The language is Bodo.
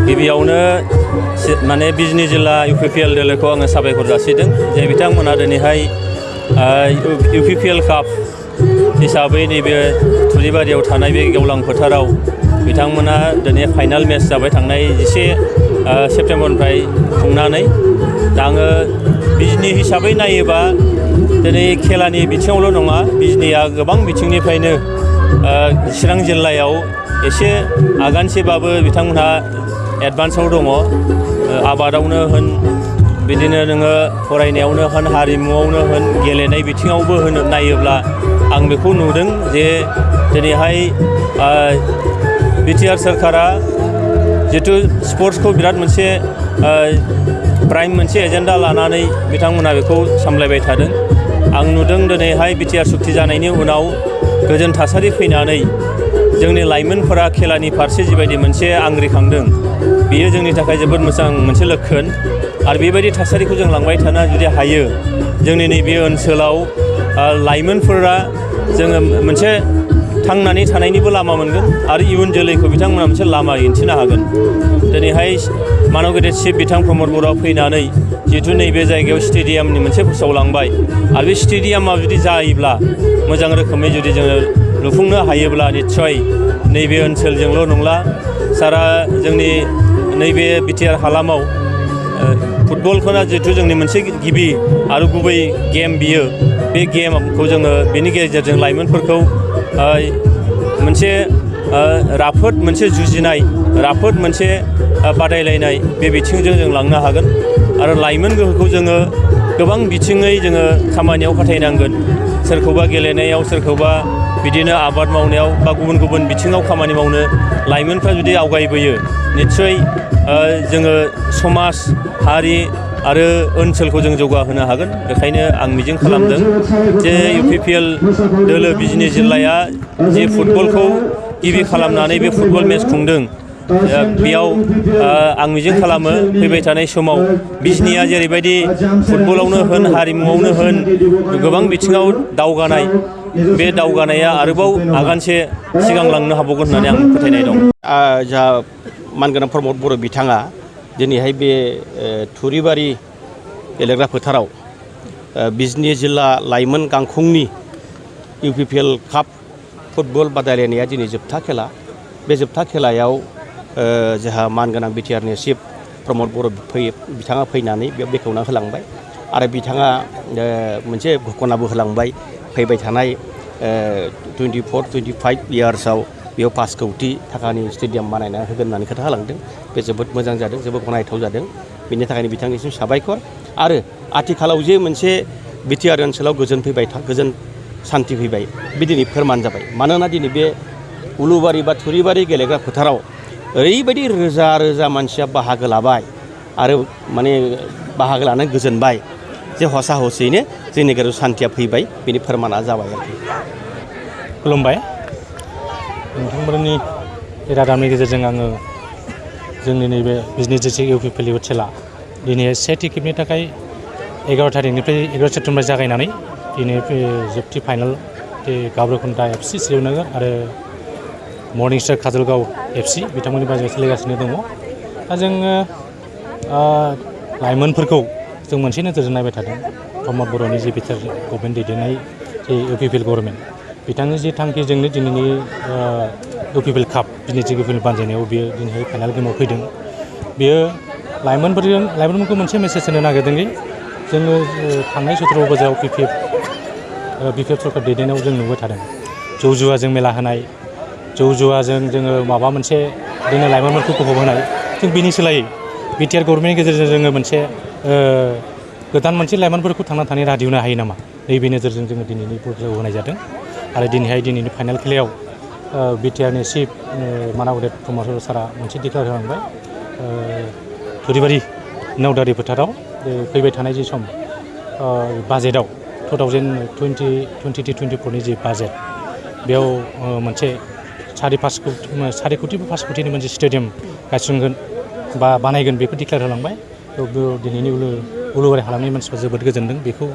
गिबियावनो माने बिजनी जिल्ला UPPL दोलोखौ आङो साबायखर जासिदों जे बिथांमोना दिनैहाय UPPL काप हिसाबै नैबे थुरिबारियाव थानाय बे गेवलां फोथाराव बिथांमोना दिनै फाइनाल मेच जाबाय थांनाय 11 सेप्तेम्बरनिफ्राय खुंनानै दा आङो बिजनी हिसाबै नायोबा दिनै खेलानि बिथिङावल' नङा बिजनीया गोबां बिथिंनिफ्रायनो चिरां जिल्लायाव एसे आगानसेबाबो बिथांमोनहा एडभान्सआव दङ आबादावनो होन बिदिनो नोङो फरायनायावनो होन हारिमुआवनो होन गेलेनाय बिथिङावबो नायोब्ला आं बेखौ नुदों जे दिनैहाय बिटिआर सोरखारा जितु स्पर्ट्सखौ बिराद मोनसे प्राइम मोनसे एजेन्डा लानानै बिथांमोना बेखौ सामलायबाय थादों आं नुदों दिनैहाय बिटिआर सुक्ति जानायनि उनाव गोजोन थासारि फैनानै जोंनि लाइमोनफोरा खेलानि फारसे जिबायदि मोनसे आंग्रिखांदों बियो जोंनि थाखाय जोबोद मोजां मोनसे लक्षण आरो बेबायदि थासारिखौ जों लांबाय थानो जुदि हायो जोंनि नैबे ओनसोलाव लाइमोनफोरा जोङो मोनसे थांनानै थानायनिबो लामा मोनगोन आरो इयुन जोलैखौ बिथांमोना मोनसे लामा दिन्थिनो हागोन दिनैहाय मानव गेदेर चिफ बिथां प्रमद बर'आ फैनानै जितु नैबे जायगायाव स्टेडियामनि मोनसे फोसावलांबाय आरो बे स्टेडियामा जुदि जायोब्ला मोजां रोखोमै जुदि जोङो लुफुंनो हायोब्ला निस्सय नैबे ओनसोलजोंल' नंला सारा जोंनि नैबे बिटिआर हालामाव फुटबलखौना जितु जोंनि मोनसे गिबि आरो गुबै गेम बियो बे गेमखौ जोङो बेनि गेजेरजों लाइमोनफोरखौ मोनसे राफोद मोनसे जुजिनाय राफोद मोनसे बादायलायनाय बे बिथिंजों जों लांनो हागोन आरो लाइमोन गोहोखौ जोङो गोबां बिथिङै जोङो खामानियाव खाथायनांगोन सोरखौबा गेलेनायाव सोरखौबा बिदिनो आबाद मावनायाव बा गुबुन गुबुन बिथिङाव खामानि मावनो लाइमोनफ्रा जुदि आवगायबोयो निस्सय जोङो समाज हारि आरो ओनसोलखौ जों जौगाहोनो हागोन बेखायनो आं मिजिं खालामदों जे UPPL दोलो बिजनी जिल्लाया जे फुटबलखौ गिबि खालामनानै बे फुटबल मेच खुंदों बेयाव आं मिजिं खालामो फैबाय थानाय समाव बिजनीया जेरैबायदि फुटबलावनो होन हारिमुआवनो होन गोबां बिथिङाव दावगानाय बे दावगानाया आरोबाव आगानसे सिगांलांनो हाबावगोन होननानै आं फोथायनाय दं जा मानगोनां प्रमद बर' बिथाङा दिनैहाय बे थुरिबारि गेलेग्रा फोथाराव बिजनी जिल्ला लाइमोन गांखंनि UPPL काप फुटबल बादायलायनाया दिनै जोबथा खेला बे जोबथा खेलायाव जोंहा मानगोनां बिटिआरनि चिफ प्रमद बर' बिथाङा फैनानै बेयाव बेखेवना होलांबाय आरो बिथाङा मोनसे घोषणाबो होलांबाय फैबाय थानाय 24-25 इयार्सआव बेयाव 5 कौटि थाखानि स्टेडियाम बानायना होगोन होननानै खोथा होलांदों बे जोबोद मोजां जादों जोबोद गनायथाव जादों बेनि थाखायनो बिथांनिसिम साबायखर आरो आथिखालाव जे मोनसे बिटिआर ओनसोलाव गोजोन सान्थि फैबाय बे दिनै फोरमान जाबाय मानोना दिनै बे उलुबारि बा थुरिबारि गेलेग्रा फोथाराव ओरैबायदि रोजा रोजा मानसिया बाहागो लाबाय आरो माने बाहागो लानानै गोजोनबाय जे हसा हसैनो जोंनि गेजेराव सान्थिया फैबाय बेनि फोरमाना जाबाय आरोखि खुलुमबाय नोंथांमोननि रादाबनि गेजेरजों आङो जोंनि नैबे बिजनी डिस्ट्रिक्ट UPPL खेला दिनै सेथि खेबनि थाखाय 11 थारिखनिफ्राय 11 सेप्तेम्बर जागायनानै दिनै जोबथि फाइनाल गाब्रुकुन्दा FC सिजौनगोर आरो मर्निं स्टार काजलगाव FC बिथांमोननि बायजोआव सोलिगासिनो दङ दा जोङो लाइमोनफोरखौ जों मोनसे नोजोरजों नायबाय थादों प्रमद बर'नि जे बिटिआर गभर्नमेन्ट दैदेननाय जे UPPL गभर्नमेन्ट बिथांनि जि थांखिजोंनो दिनैनि UPPL काप दिनै UPPL बानजायनायाव बियो दिनैहाय फाइनाल गेमाव फैदों बियो लाइमोनफोरखौ मोनसे मेसेज होनो नागिरदोंदि जोङो थांनाय 17 बोसोराव BPF सरकार दैदेननायाव जों नुबाय थादों जौ जुवाजों मेला होनाय जौ जुवाजों जोङो माबा मोनसे बिदिनो लाइमोनफोरखौ गफब होनाय जों बिनि सोलायै बिटिआर गभर्नमेन्टनि गेजेरजों जोङो मोनसे गोदान मोनसे लाइमोनफोरखौ थांना थानाय राहा दिहुननो हायो नामा नैबे नोजोरजों जोङो दिनैनि प्रजेक्टआव होनाय जादों आरो दिनैनि फाइनाल खेलायाव बिटिआरनि चिफ मानव गेदेर प्रमद सारा मोनसे डिक्लेयार होलांबाय थुरिबारि नावदारि फोथाराव फैबाय थानाय जि सम बाजेटआव 2020-24नि जि बाजेट बेयाव मोनसे 4 कौटि 5 कौटिनि मोनसे स्टेडियाम गायसनगोन बा बानायगोन बेखौ डिक्लेयार होलांबाय दिनैनि उलुबारि हालामनि मानसिफ्रा जोबोद गोजोनदों बेखौ